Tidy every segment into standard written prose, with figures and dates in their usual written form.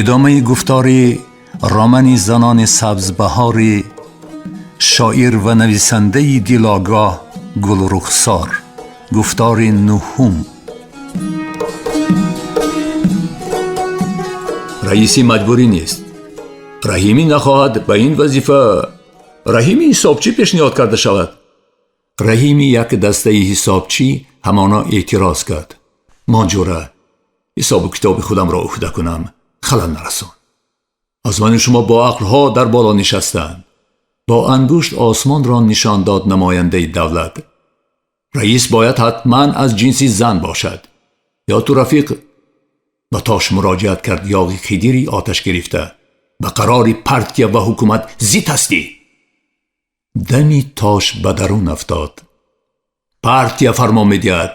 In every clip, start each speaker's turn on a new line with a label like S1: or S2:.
S1: Идомаи гуфтори романи занони сабзбаҳори шоир ва нависандаи дилогоҳ Гулрухсор. Гуфтори нуҳум. Раиси маҷбурӣ нест. Раҳимӣ нахоҳад ба ин вазифа Раҳими ҳисобчӣ пешниҳод карда шавад. Раҳими як дастаи ҳисобчӣ ҳамона эътироз кард. Моҷура, ҳисобу китоби худамро ӯҳда кунам, халал нарасон. Аз мани шумо бо ақлҳо дар боло нишастанд. Бо ангушт осмонро нишон дод намояндаи давлат. Раис бояд ҳатман аз ҷинси зан бошад. Ё ту рафиқ? Ба Тош муроҷиат кард Ёғи Хидири оташ гирифта. Ба қарори партия ва ҳукумат зид ҳастӣ. Дами Тош ба дарун афтод. Партия фармон медиҳад.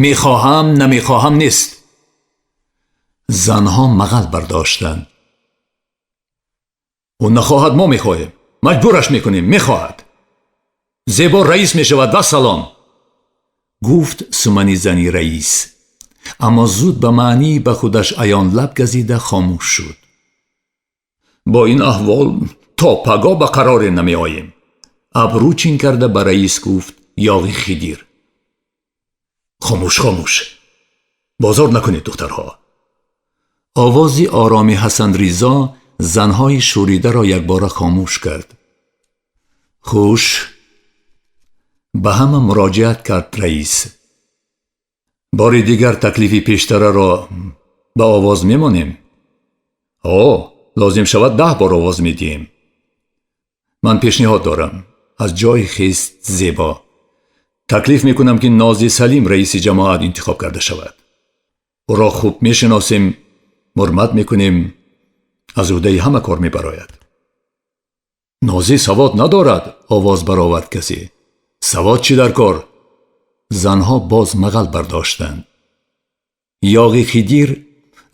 S1: Мехоҳам, намехоҳам нест. Занҳо мағал бардоштанд. Ӯ нахоҳад, мо мехоҳем. Маҷбураш мекунем, мехоҳад. Зебо раис мешавад ва салом. Гуфт сумани зани раис. Аммо зуд ба маънии ба худаш аён лаб газида хомӯш шуд. Бо ин аҳвол то пагоҳ ба қароре намеоем. Абрӯ чин карда ба раис гуфт Ёғи Хидир. Хомӯш, хомӯш. Бозор накунед, духтарҳо. Овози ороми Ҳасанризо занҳои шӯридаро якбора хомӯш кард. Хуш, ба ҳама муроҷиат кард раис. Бори дигар таклифи пештараро ба овоз мемонем? О, лозим шавад 10 бор овоз медиҳем. Ман пешниҳод дорам. Аз ҷои хест Зебо. Таклиф мекунам ки Нози Салим раиси ҷамоат интихоб карда шавад. Ӯро хуб мешиносем, ҳурмат мекунем, аз ӯҳдаи ҳама кор мебарояд. Нозӣ савод надорад, овоз баровард касе. Савод чӣ дар кор? Занҳо боз мағал бардоштанд. Ёғи Хидир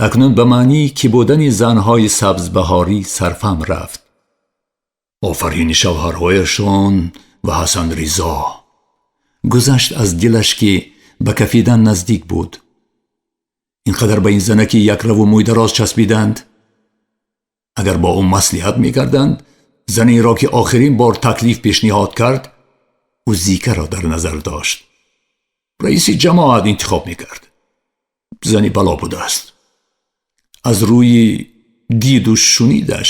S1: акнун ба маънии кӣ будани занҳои сабзбаҳорӣ сарфам рафт. Офарини шавҳарҳояшон ва Ҳасанризо. Гузашт аз дилаш ки ба кафидан наздик буд. Ин қадар ба ин занаки якраву мӯйдароз часпиданд. Агар бо ӯ маслиҳат мекарданд, занеро ки охирин бор таклиф пешниҳод кард, ӯ Зикаро дар назар дошт. Раиси ҷамоат интихоб мекард. Зани бало будааст. Аз рӯи диду шунидаш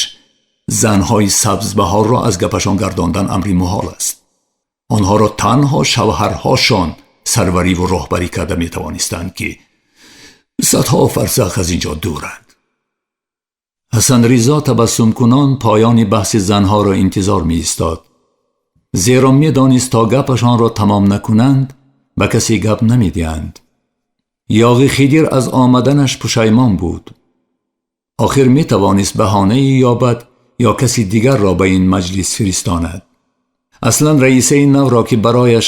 S1: занҳои сабзбаҳорро аз гапашон гардондан амри муҳол аст. Онҳоро танҳо шавҳарҳошон сарвариву роҳбарӣ карда метавонистанд, ки садҳо фарсах аз инҷо дуранд. Ҳасанризо табассумкунон поёни баҳси занҳоро интизор меистод. Зеро медонист то гапашонро тамом накунанд, ба касе гап намедиҳанд. Ёғи Хидир аз омаданаш пушаймон буд. Охир метавонист баҳонае ёбад ё каси дигарро ба ин маҷлис фиристонад. Аслан раисаи навро ки барояш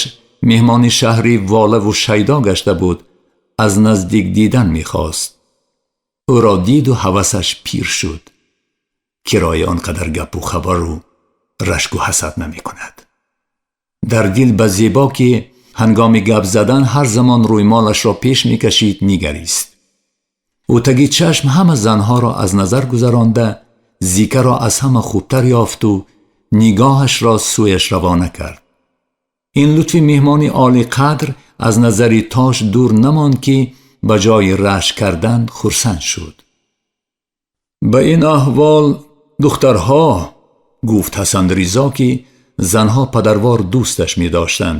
S1: меҳмони шаҳри волаву шайдо гашта буд, аз наздик дидан мехост. Ӯро диду ҳавасаш пир шуд. Кирои он қадар гапу хабару рашку ҳасад намекунад. Дар дил ба Зебо ки ҳангоми гап задан ҳар замон рӯймолашро пеш мекашид нигарист. Ӯ таги чашм ҳама занҳоро аз назар гузаронда, Зикаро аз ҳама хубтар ёфту нигоҳашро сӯяш равона кард. Ин лутфи меҳмони олиқадр аз назари Тош дур намонд, ки ба ҷои рашк кардан хурсанд шуд. Ба ин аҳвол духтарҳо, гуфт Ҳасанризо, ки занҳо падарвор дӯсташ медоштанд,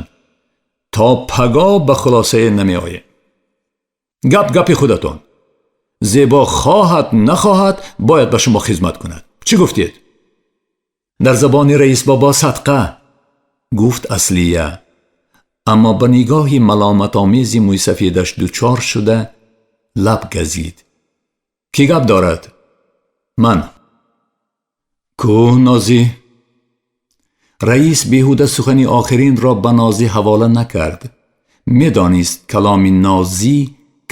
S1: то пагоҳ ба хулосае намеоем. Гап гапи худатон. Зебо хоҳад нахоҳад бояд ба шумо хизмат кунад. Чӣ гуфтед? Дар забони раис бобо садқа, гуфт Аслия, аммо ба нигоҳи маломатомези мӯйсафедаш дучор шуда лаб газид. Кӣ гап дорад? Ман. Ку Нозӣ? Раис беҳуда сухани охиринро ба Нозӣ ҳавола накард. Медонист каломи Нозӣ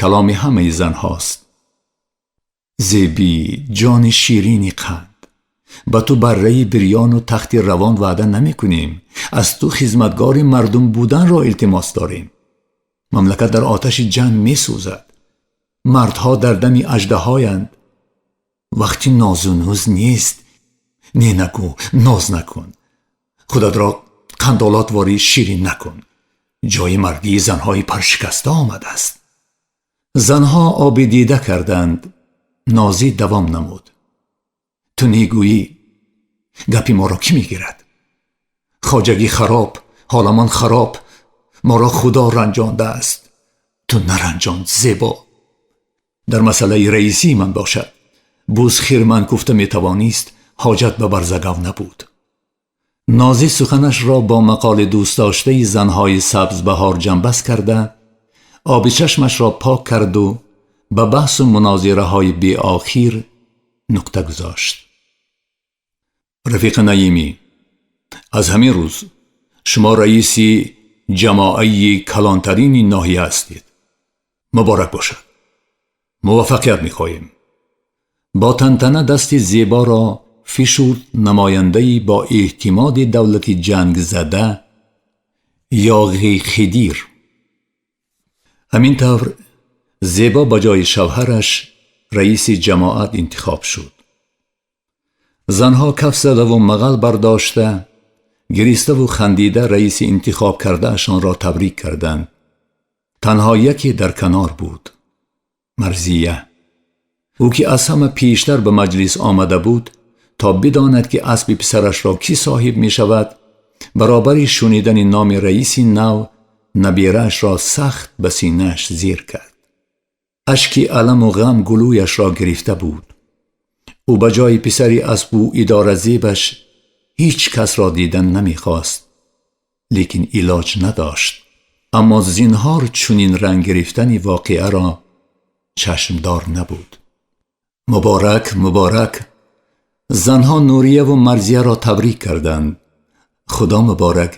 S1: каломи ҳамаи занҳост. Зебӣ, ҷони ширини қанд, ба ту барраи бирёну тахти равон ваъда намекунем. Аз ту хизматгори мардум буданро илтимос дорем. Мамлакат дар оташи ҷанг месӯзад. Мардҳо дар дами аждаҳоянд. Вақти нозу нуз нест. Не нагӯ, ноз накун, худатро қандолатворӣ ширин накун. Ҷои мардии занҳои паршикаста омадааст. Занҳо оби дида карданд. Нозӣ давом намуд: ту негӯӣ, гапи моро кӣ мегирад? Хоҷагӣ хароб, ҳоламон хароб, моро Худо ранҷондааст. Ту наранҷон, Зебо. Дар масъалаи раисии ман бошад, буз хирман гуфта метавонист, ҳоҷат ба барзагав набуд. Нозӣ суханашро бо мақоли дӯстдоштаи занҳои сабзбаҳор ҷамъбаст карда, оби чашмашро пок карду ба баҳсу мунозираҳои беохир нуқта гузошт. Рафиқа Наимӣ, аз ҳамин рӯз шумо раиси ҷамоаи калонтарини ноҳия ҳастед. Муборак бошад, муваффақият мехоҳем. Бо тантана дасти Зеборо фишурд намояндаи бо эътимоди давлати ҷангзада Ёғи Хидир. Ҳамин тавр Зебо ба ҷои шавҳараш раиси ҷамоат интихоб шуд. Занҳо каф задаву мағал бардошта, гириставу хандида раиси интихоб кардаашонро табрик карданд. Танҳо яке дар канор буд — Марзия. Ӯ ки аз ҳама пештар ба маҷлис омада буд, то бидонад, ки аспи писарашро кӣ соҳиб мешавад, баробари шунидани номи раиси нав набираашро сахт ба синааш зер кард. Ашки аламу ғам гулӯяшро гирифта буд. Ӯ ба ҷои писари аспу идоразебаш ҳеҷ касро дидан намехост, лекин илоҷ надошт. Аммо зинҳор чунин ранг гирифтани воқеаро чашмдор набуд. Муборак, муборак! Занҳо Нурияву Марзияро табрик карданд. Худо муборак,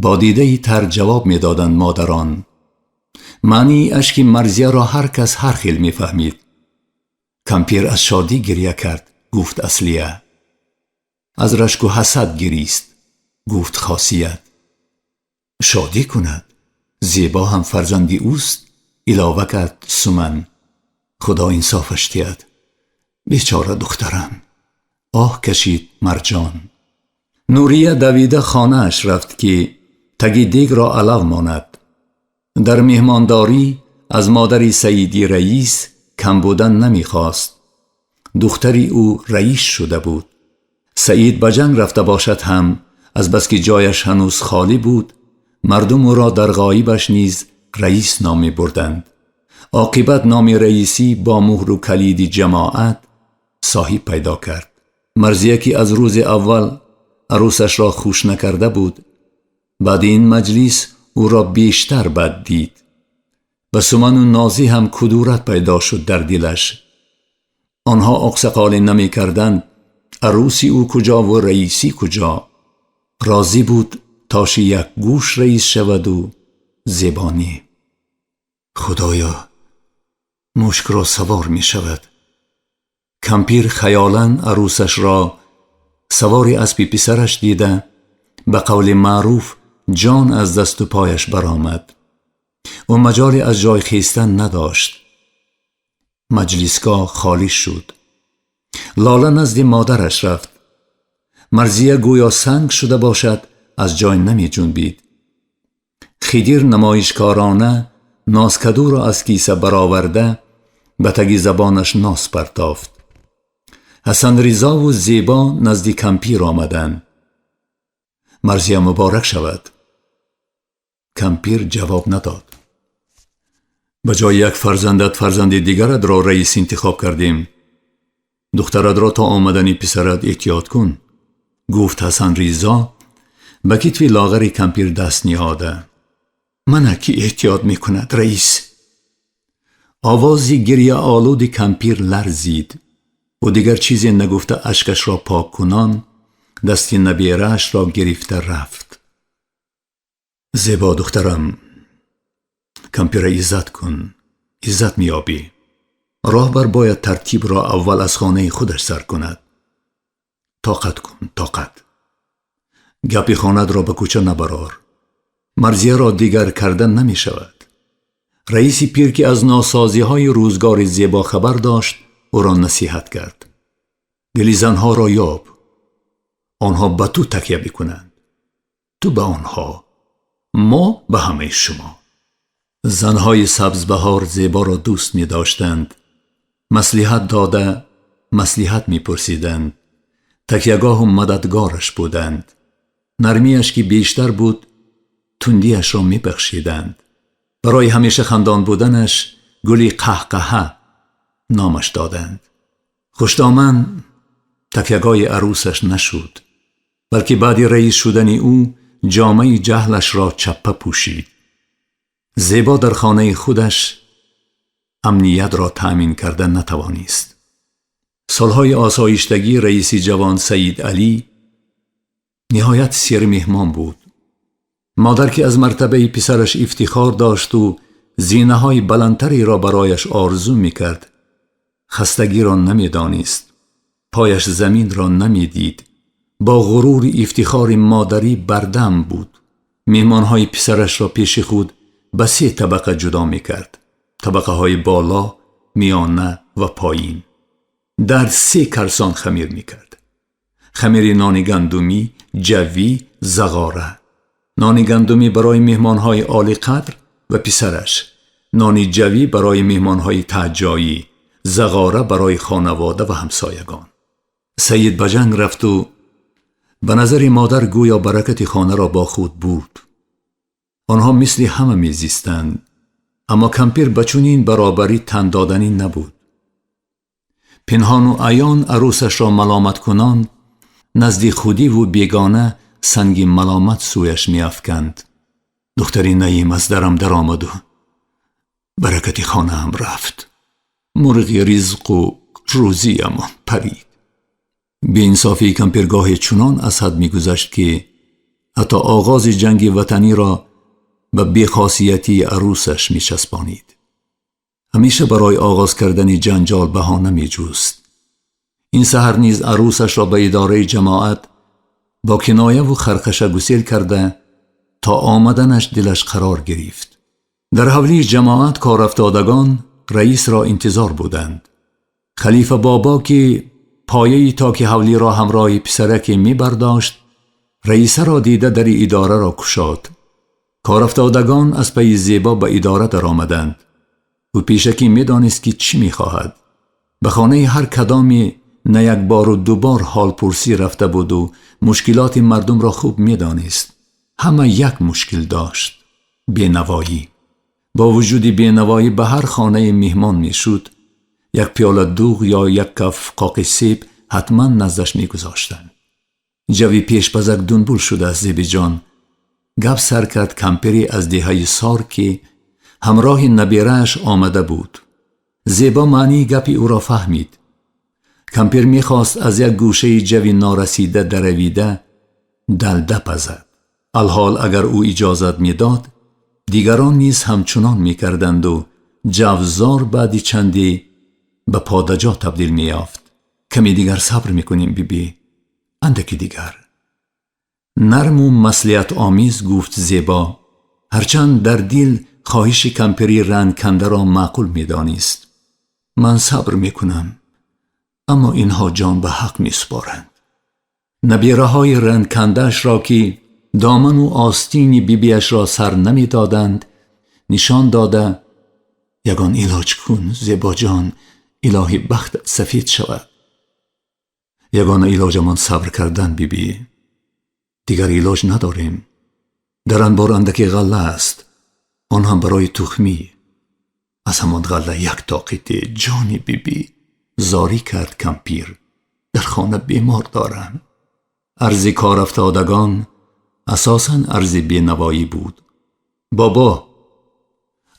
S1: бо дидаи тар ҷавоб медоданд модарон. Маънии ашки Марзияро ҳар кас ҳар хел мефаҳмид. Кампир аз шодӣ гиря кард, гуфт Аслия. Аз рашку ҳасад гирист, гуфт Хосият. Шодӣ кунад, Зебо ҳам фарзанди ӯст, илова кард Суман. Худо инсофаш диҳад. Бечора духтарам, оҳ кашид Марҷон. Нурия давида хонааш рафт, ки таги дегро алав монад. Дар меҳмондорӣ аз модари Саиди раис кам будан намехост. Духтари ӯ раис шуда буд. Саид ба ҷанг рафта бошад ҳам, азбаски ҷояш ҳанӯз холӣ буд, мардум ӯро дар ғоибаш низ раис ном мебурданд. Оқибат номи раисӣ бо муҳру калиди ҷамоат соҳиб пайдо кард. Марзия, ки аз рӯзи аввал арӯсашро хуш накарда буд, баъди ин маҷлис ӯро бештар бад дид. Ба Суману Нозӣ ҳам кудурат пайдо шуд дар дилаш. Онҳо оқсақолӣ намекарданд, арӯси ӯ куҷову раисӣ куҷо? Розӣ буд тоши як гӯш раис шаваду Зебонӣ. Худоё, мушкро савор мешавад. Кампир хаёлан арӯсашро савори аспи писараш дида, ба қавли маъруф, ҷон аз дасту пояш баромад. Ӯ маҷоле аз ҷой хестан надошт. Маҷлисгоҳ холӣ шуд. Лола назди модараш рафт. Марзия гӯё санг шуда бошад, аз ҷой намеҷунбид. Хидир намоишкорона нозкадуро аз киса бароварда, ба таги забонаш ноз партофт. Ҳасанризову Зебо назди кампир омаданд. Марзия муборак шавад. Кампир ҷавоб надод. Ба ҷои як фарзандат фарзанди дигаратро раис интихоб кардем. Духтаратро то омадани писарат эҳтиёт кун, гуфт Ҳасанризо, ба китфи лоғари кампир даст ниҳода. Мана ки эҳтиёт мекунад, раис. Овози гирьяолуди кампир ларзид. Ӯ дигар чизе нагуфта, ашкашро пок кунон дасти набераашро гирифта рафт. Зебо, духтарам, кампира иззат кун, иззат меёбӣ. Роҳбар бояд тартибро аввал аз хонаи худаш сар кунад. Тоқат кун, тоқат. Гапи хонатро ба кӯча набарор. Марзияро дигар карда намешавад. Раиси пир, ки аз носозиҳои рӯзгори Зебо хабар дошт, ӯро насиҳат кард. Дили занҳоро ёб. Онҳо ба ту такя бикунанд, ту ба онҳо, мо ба ҳамаи шумо. Занҳои Сабзбаҳор Зеборо дӯст медоштанд. Маслиҳат дода, маслиҳат мепурсиданд. Такягоҳу мададгораш буданд. Нармиаш ки бештар буд, тундиашро мебахшиданд. Барои ҳамеша хандон буданаш гули қаҳқаҳа номаш доданд. Хушдоман такягоҳи арӯсаш нашуд, балки баъди раис шудани ӯ ҷомаи ҷаҳлашро чаппа пӯшид. Зебо дар хонаи худаш амниятро таъмин карда натавонист. Солҳои осоиштагӣ раиси ҷавон Саид Алӣ ниҳоят сермеҳмон буд. Модар, ки аз мартабаи писараш ифтихор дошту зинаҳои баландтареро барояш орзу мекард, хастагиро намедонист, пояш заминро намедид, бо ғурури ифтихори модарӣ бардам буд. Меҳмонҳои писарашро пеши худ ба се табақа ҷудо мекард: табақаҳои боло, миёна ва поин. Дар се карсон хамир мекард: хамири нони гандумӣ, ҷавӣ, зағора. Нони гандумӣ барои меҳмонҳои олиқадр ва писараш, нони ҷавӣ барои меҳмонҳои таъҷоӣ, зағора барои хонавода ва ҳамсоягон. Саид ба ҷанг рафту ба назари модар гӯё баракати хонаро бо худ бурд. Онҳо мисли ҳама мезистанд, аммо кампир ба чунин баробарӣ тан доданӣ набуд. Пинҳону аён арӯсашро маломаткунон назди худиву бегона санги маломат сӯяш меафканд. Духтари Наим аз дарам даромаду баракати хонаам рафт. Мурғи ризқу рӯзиямон парид. Беинсофии кампиргоҳе чунон аз ҳад мегузашт, ки ҳатто оғози ҷанги ватаниро ба бехосиятии арӯсаш мечаспонид. Ҳамеша барои оғоз кардани ҷанҷол баҳона меҷуст. Ин саҳар низ арӯсашро ба идораи ҷамоат бо кинояву харқаша гусел карда, то омаданаш дилаш қарор гирифт. Дар ҳавлии ҷамоат корафтодагон раисро интизор буданд. Халифа Бобо, ки пояи токи ҳавлиро ҳамроҳи писараке мебардошт, раисаро дида дари идораро кушод. Корафтодагон аз пайи Зебо ба идора даромаданд. Ӯ пешакӣ медонист, ки чӣ мехоҳад. Ба хонаи ҳар кадоме на як бору дубор ҳолпурсӣ рафта буду мушкилоти мардумро хуб медонист. Ҳама як мушкил дошт: бенавоӣ. Бо вуҷуди бенавоӣ ба ҳар хонае меҳмон мешуд, як пиёла дуғ ё як каф қоқи себ ҳатман наздаш мегузоштанд. Ҷави пешпазак дунбул шудааст, Зебиҷон, гап сар кард кампире аз деҳаи Сор, ки ҳамроҳи наберааш омада буд. Зебо маънии гапи ӯро фаҳмид. Кампир мехост аз як гӯшаи ҷави норасида даравида далда пазад. Алҳол агар ӯ иҷозат медод, дигарон низ ҳамчунон мекарданду ҷавзор баъди чанде ба подаҷо табдил меёфт. Каме дигар сабр мекунем, бибӣ, андаки дигар, нарму маслиҳатомез гуфт Зебо, ҳарчанд дар дил хоҳиши кампири рангкандаро маъқул медонист. Ман сабр мекунам, аммо инҳо ҷон ба ҳақ месупоранд. Набираҳои рангкандаашро, ки доману остини бибиашро сар намедоданд, нишон дода: «Ягон илоҷ кун, Зебоҷон, илоҳӣ бахтат сафед шавад». Ягона илоҷамон сабр кардан, бибӣ, дигар илоҷ надорем. Дар анбор андаки ғалла аст, он ҳам барои тухмӣ. Аз ҳамон ғалла як тоқите, ҷони бибӣ, зорӣ кард кампир. Дар хона бемор дорам. Арзи корафтодагон асосан арзи бенавоӣ буд. Бобо,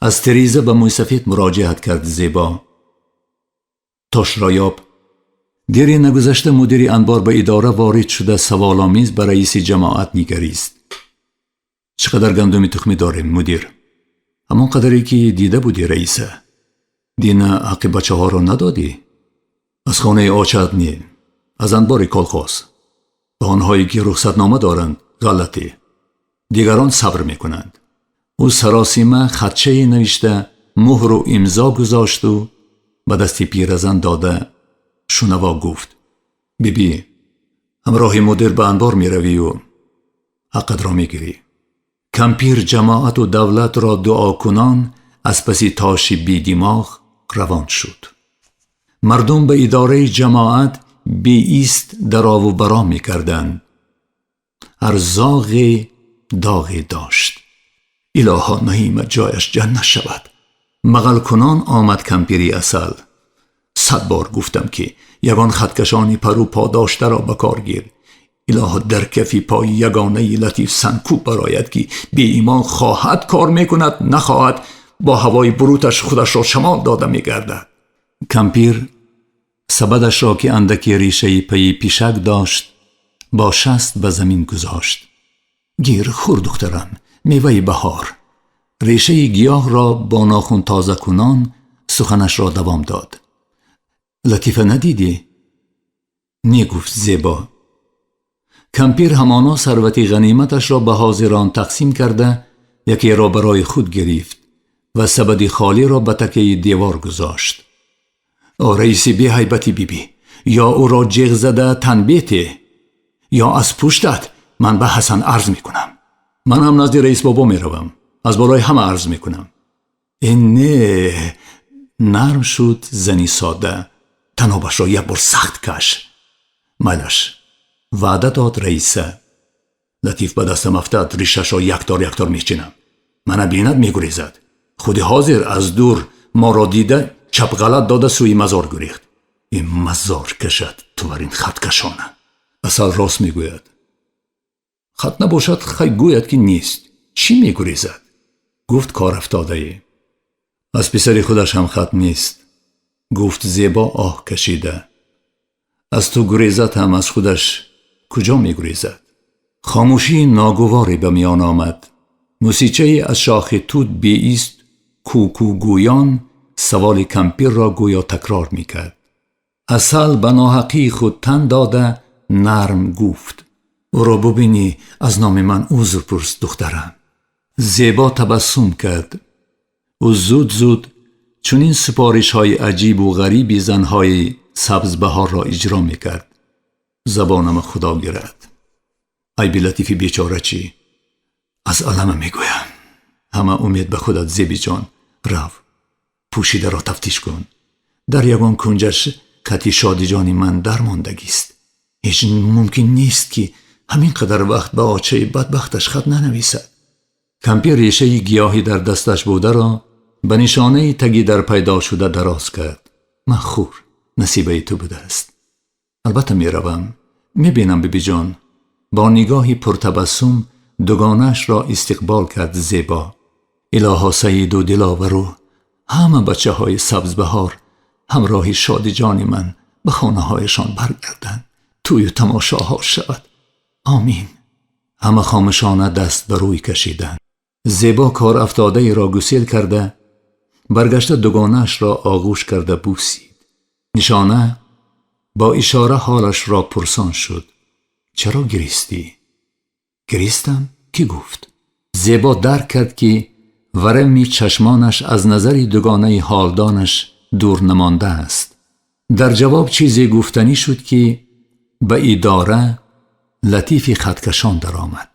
S1: аз тиреза ба мӯйсафед муроҷиат кард Зебо, тошро ёб. Дере нагузашта мудири анбор ба идора ворид шуда, саволомез ба раиси ҷамоат нигарист. Чӣ қадар гандуми тухмӣ дорем, мудир? Ҳамон қадаре, ки дида будӣ, раиса. Дина ҳаққи бачаҳоро надодӣ? Аз хонаи очат не, аз анбори колхоз. Ба онҳое, ки рухсатнома доранд, ғалла те, дигарон сабр мекунанд. Ӯ саросима хатчае навишта, муҳру имзо гузошту ба дасти пиразан дода, шунаво гуфт: Биби, ҳамроҳи мудир ба анбор меравию ҳаққатро мегирӣ. Кампир ҷамоату давлатро дуокунон аз паси тоши бедимоғ равон шуд. Мардум ба идораи ҷамоат беист дарову баро мекарданд. Ҳар зоғе доғе дошт. Илоҳо, Наима ҷояш ҷаннат шавад. Мағалкунон омад кампири Асал. 100 бор гуфтам, ки ягон хаткашони пару подоштаро ба кор гир. Илоҳо, дар кафи пои ягонаи Латиф сангкӯб барояд, ки беимон хоҳад кор мекунад, нахоҳад бо ҳавои буруташ худашро шамол дода мегардад. Кампир сабадашро, ки андаки решаи пайи пишак дошт, бо шаст ба замин гузошт. Гир, хӯр, духтарам, меваи баҳор. Решаи гиёҳро бо нохун тозакунон суханашро давом дод. Латифа надидӣ? Не, гуфт Зебо. Кампир ҳамоно сарвати ғаниматашро ба ҳозирон тақсим карда, якеро барои худ гирифт ва сабади холиро ба такяи девор гузошт. О, раиси беҳайбати бибӣ, ё ӯро ҷеғ зада танбете, ё аз пуштат ман ба Ҳасан арз мекунам. Ман ҳам назди раисбобо меравам, аз болои ҳама арз мекунам. Э, не, нарм шуд зани сода. Танобашро як бор сахт каш. Майлаш, ваъда дод раиса. Латиф ба дастам афтад, ришашро яктор яктор мечинам. Мана бинад, мегурезад. Худи ҳозир аз дур моро дида, чапғалат дода сӯи мазор гурехт. Ин мазор кашад туварин хаткашона. Асал рост мегӯяд. Хат набошад, хай гӯяд, ки нест. Чӣ мегурезад? Гуфт корафтодае. Аз писари худаш ҳам хат нест, гуфт Зебо оҳ кашида. Аз ту гурезад ҳам, аз худаш куҷо мегурезад? Хомӯшии ногуворе ба миён омад. Мусичае аз шохи тут беист кӯкӯгӯён саволи кампирро гӯё такрор мекард. Асал ба ноҳақии худ тан дода, нарм гуфт: ӯро бубинӣ, аз номи ман узр пурс, духтарам. Зебо табассум кард. Ӯ зуд зуд чунин супоришҳои аҷибу ғариби занҳои сабзбаҳорро иҷро мекард. Забонама Худо гирад. Айби Латифи бечора чӣ? Аз алама мегӯям. Ҳама умед ба худат, Зебиҷон. Рав, пӯшидаро тафтиш кун. Дар ягон кунҷаш хати Шодиҷони ман дармондагист. Ҳеҷ мумкин нест, ки ҳамин қадар вақт ба очаи бадбахташ хат нанависад. Кампир решаи гиёҳӣ дар дасташ бударо ба нишонаи таги дар пайдо шуда дароз кард. Махӯр, насибаи ту будааст. Албатта меравам, мебинам, бибиҷон. Бо нигоҳи пуртабассум дугонаашро истиқбол кард Зебо. Илоҳо, Саиду Диловару ҳама бачаҳои сабзбаҳор ҳамроҳи Шодиҷони ман ба хонаҳояшон баргарданд, тӯю тамошоҳо шавад. Омин. Ҳама хомӯшона даст ба рӯй кашиданд. Зебо корафтодаеро гусел карда, баргашта дугонаашро оғӯш карда бӯсид. Нишона бо ишора ҳолашро пурсон шуд. Чаро гиристӣ? Гиристам? Кӣ гуфт? Зебо дарк кард, ки варами чашмонаш аз назари дугонаи ҳолдонаш дур намондааст. Дар ҷавоб чизе гуфтанӣ шуд, ки ба идора Латифи хаткашон даромад.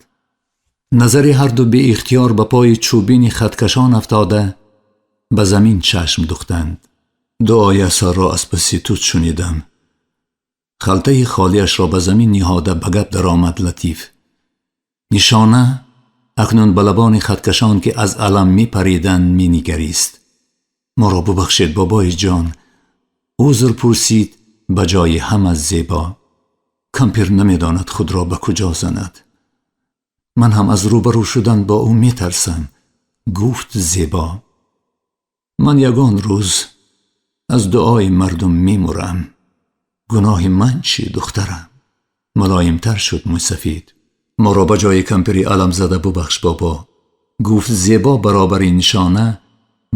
S1: Назари ҳарду беихтиёр ба пои чӯбини хаткашон афтода, ба замин чашм духтанд. Дуои Асалро аз паси тут шунидам. Халтаи холиашро ба замин ниҳода, ба гап даромад Латиф. Нишона акнун ба лабони хаткашон, ки аз алам мепариданд, менигарист. Моро бубахшед, бобои ҷон, узр пурсид ба ҷои ҳама Зебо. Кампир намедонад худро ба куҷо занад. Ман ҳам аз рӯбарӯ шудан бо ӯ метарсам, гуфт Зебо. Ман ягон рӯз аз дуои мардум мемурам. Гуноҳи ман чӣ, духтарам? Мулоимтар шуд мӯйсафид. Моро ба ҷои кампири аламзада бубахш, бобо, гуфт Зебо баробари Нишона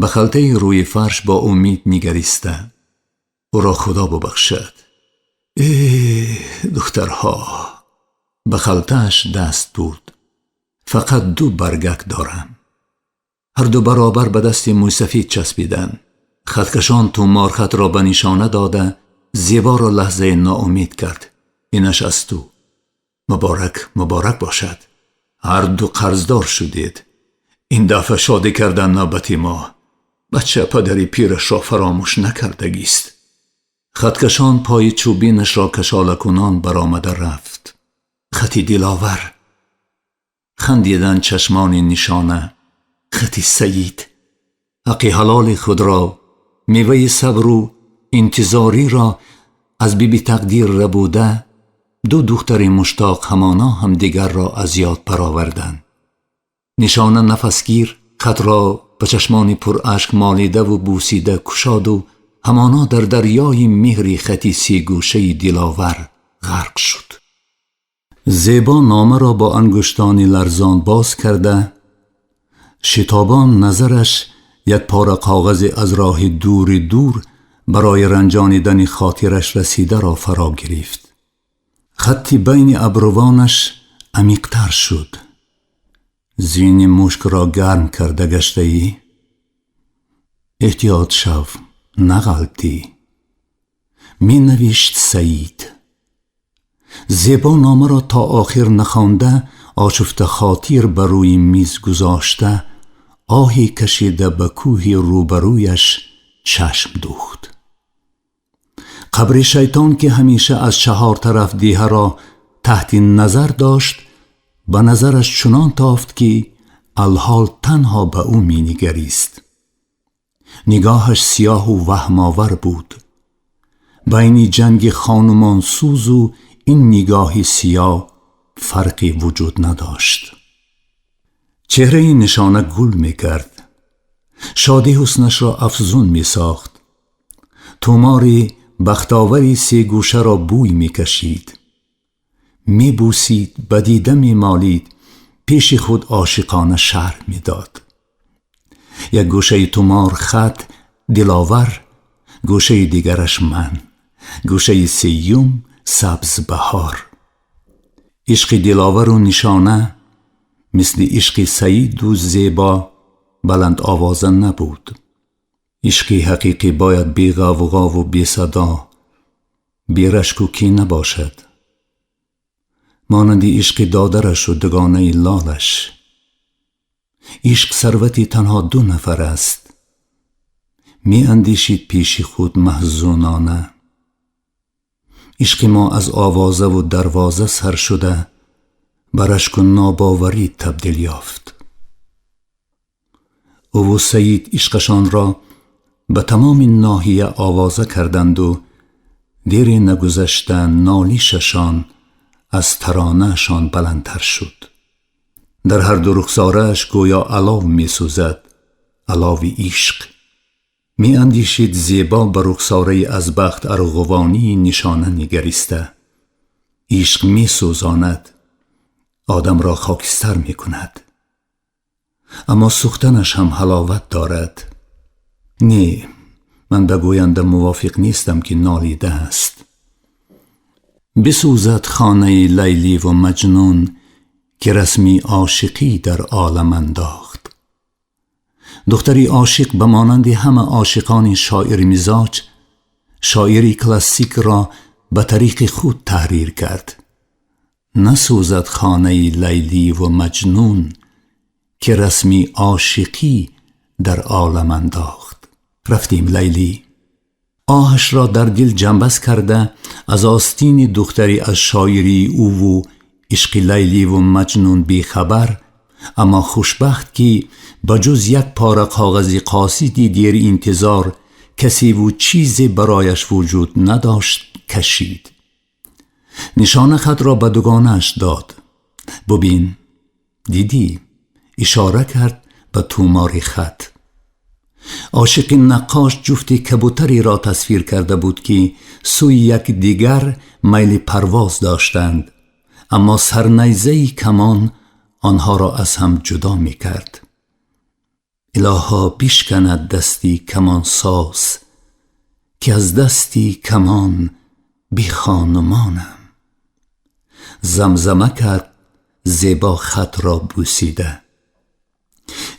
S1: ба халтаи рӯи фарш бо умид нигариста. Ӯро Худо бубахшад. Э, духтарҳо! Ба халтааш даст бурд. Фақат ду баргак дорам. Ҳарду баробар ба дасти мӯйсафид часпиданд. Хаткашон туморхатро ба Нишона дода, Зеборо лаҳзае ноумед кард. Инаш аз ту. Муборак, муборак бошад. Ҳар ду қарздор шудед. Ин дафъа шодӣ кардан навбати мо. Бача падари пирашро фаромӯш накардагист. Хаткашон пои чӯбинашро кашолакунон баромада рафт. Хати Диловар. Хандидан чашмони Нишона. Хати Саид. Ҳаққи ҳалоли худро, меваи сабру интизориро аз биби тақдир рабуда, ду духтари муштоқ ҳамоно ҳамдигарро аз ёд бароварданд. Нишона нафасгир хатро ба чашмони пурашк молидаву бусида кушоду ҳамоно дар дарёи меҳри хати сегӯшаи Диловар ғарқ шуд. Зебо номаро бо ангуштони ларзон боз карда, шитобон назараш як пора коғазе аз роҳи дури дур барои ранҷонидани хотираш расидаро фаро гирифт. Хатти байни абрувонаш амиқтар шуд. Зини мушкро гарм карда гаштаӣ? Эҳтиёт шав, нағалтӣ. Менавишт Саид. Зебо номаро то охир нахонда, ошуфтахотир ба рӯи миз гузошта, оҳе кашида ба кӯҳи рӯбарӯяш чашм дӯхт. Қабри шайтон, ки ҳамеша аз чаҳор тараф деҳаро таҳти назар дошт, ба назараш чунон тофт, ки алҳол танҳо ба ӯ менигарист. Нигоҳаш сиёҳу ваҳмовар буд. Байни ҷанги хонумонсӯзу ин нигоҳи сиёҳ фарқе вуҷуд надошт. Чеҳраи Нишона гул мекард. Шодӣ ҳуснашро афзун месохт. Тумори бахтовари сегӯшаро бӯй мекашид. Мебӯсид, ба дида мемолид, пеши худ ошиқона шарҳ медод. Як гӯшаи тумор хат Диловар, гӯшаи дигараш ман, гӯшаи сеюм сабзбаҳор. Ишқи Диловару Нишона мисли ишқи Саиду Зебо баландовоза набуд. Ишқи ҳақиқӣ бояд беғавғову бесадо, берашку кина бошад. Монанди ишқи додарашу дугонаи лолаш. Ишқ сарвати танҳо ду нафар аст. Меандешид пеши худ маҳзунона. Ишқи мо аз овозаву дарвоза сар шуда, ба рашку нобоварӣ табдил ёфт. Ӯву Саид ишқашонро ба тамоми ноҳия овоза карданду дере нагузашта нолишашон аз таронаашон баландтар шуд. Дар ҳар ду рухсорааш гӯё алов месӯзад, алови ишқ. Меандешид Зебо ба рухсораи аз бахт арғувонии Нишона нигариста. Ишқ месӯзонад, одамро хокистар мекунад. Аммо сӯхтанаш ҳам ҳаловат дорад. Не, ман ба гӯянда мувофиқ нестам, ки нолидааст. Бисӯзад хонаи Лайливу Маҷнун, ки расми ошиқӣ дар олам андохт. Духтари ошиқ ба монанди ҳама ошиқони шоирмизоҷ шоири классикро ба тариқи худ таҳрир кард. Насӯзад хонаи Лайливу Маҷнун, ки расми ошиқӣ дар олам андохт. Рафтем, Лайлӣ. Оҳашро дар дил ҷамбаз карда, аз остини духтари аз шоирии ӯву ишқи Лайливу Маҷнун бехабар, аммо хушбахт, ки ба ҷуз як пора коғази қосиди деринтизор касеву чизе барояш вуҷуд надошт, кашид. Нишона хатро ба дугонааш дод. Бубин, дидӣ? Ишора кард ба тумори хат. Ошиқи наққош ҷуфти кабутареро тасвир карда буд, ки сӯи якдигар майли парвоз доштанд, аммо сарнайзаи камон онҳоро аз ҳам ҷудо мекард. Илоҳо, бишканад дасти камонсоз, ки аз дасти камон бехонумонам. Замзама кард Зебо хатро бӯсида.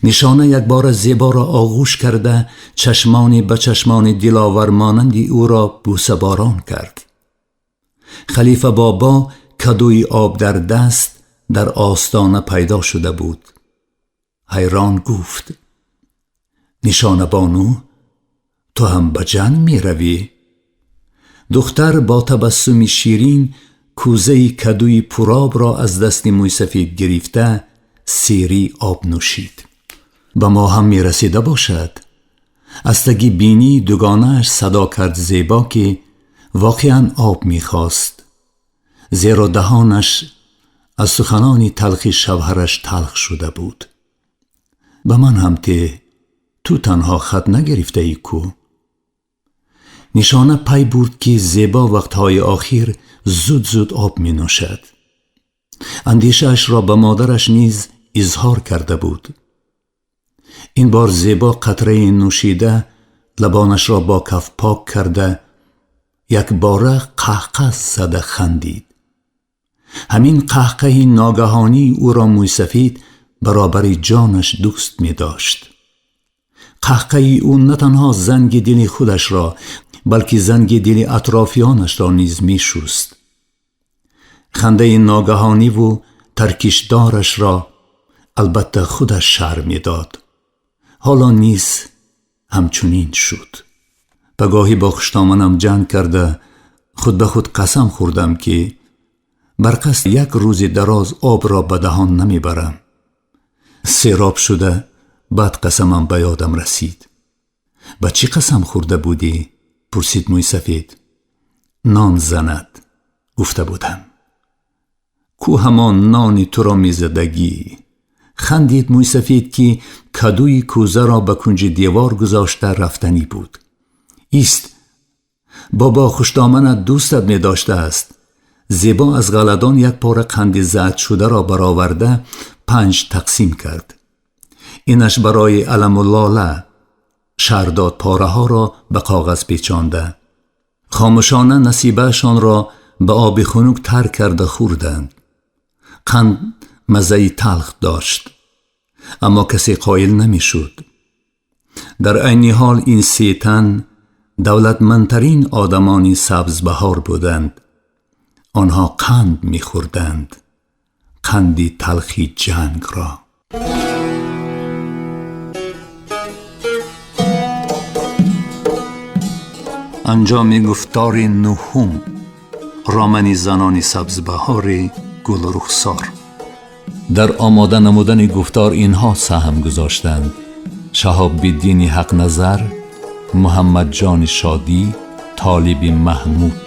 S1: Нишона якбора Зеборо оғӯш карда, чашмони ба чашмони Диловар монанди ӯро бӯсаборон кард. Халифа бобо кадуи об дар даст дар остона пайдо шуда буд. Ҳайрон гуфт: «Нишона бону, ту ҳам ба ҷанг меравӣ?» Духтар бо табассуми ширин кӯзаи кадуи пуробро аз дасти мӯйсафед гирифта серӣ об нӯшид. «Ба мо ҳам мерасида бошад», аз таги бинии дугонааш садо кард Зебо, ки воқеан об мехост, зеро даҳонаш аз суханони талхи шавҳараш талх шуда буд. «Ба ман ҳам те, ту танҳо хат нагирифтаӣ ку». Нишона пай бурд, ки Зебо вақтҳои охир зуд-зуд об менӯшад. Андешаашро ба модараш низ изҳор карда буд. Ин бор Зебо қатраи нӯшида, лабонашро бо каф пок карда, якбора қаҳқаҳ зада хандид. Ҳамин қаҳқаҳи ногаҳонии ӯро мӯйсафид баробари ҷонаш дӯст медошт. Қаҳқаҳи ӯ на танҳо занги дили худашро, балки занги дили атрофиёнашро низ мешуст. Хандаи ногаҳониву таркишдорашро албатта худаш шарҳ медод. Ҳоло низ ҳамчунин шуд. Пагоҳӣ бо хуштоманам ҷанг карда, худ ба худ қасам хӯрдам, ки бар қасд як рӯзи дароз обро ба даҳон намебарам. Сероб шуда, баъд қасамам ба ёдам расид. «Ба чӣ қасам хӯрда будӣ?» пурсид мӯйсафед. «Нон занад, гуфта будам». «Ку ҳамон нони туро мезадагӣ», хандид мӯйсафед, ки кадуи кӯзаро ба кунҷи девор гузошта рафтанӣ буд. «Ист, бобо хуштоманат дӯстат медоштааст». Зебо аз ғалладон як пора қанди задшударо бароварда, панҷ тақсим кард. «Инаш барои Аламуллола», шарҳ дод, пораҳоро ба коғаз печонда. Хомӯшона насибаашонро ба оби хунук тар карда хӯрданд. Қанд маззаи талх дошт, аммо касе қоил намешуд. Дар айни ҳол ин се тан давлатмандтарин одамони Сабзбаҳор буданд. Онҳо қанд мехӯрданд, қанди талхи ҷангро. Анҷоми гуфтори нуҳум. Романи занони Сабзбаҳори Гулрухсор. Дар омода намудани гуфтор инҳо саҳм гузоштанд: Шаҳобиддини Ҳақназар, Муҳаммадҷони Шодӣ, Толиби Маҳмуд.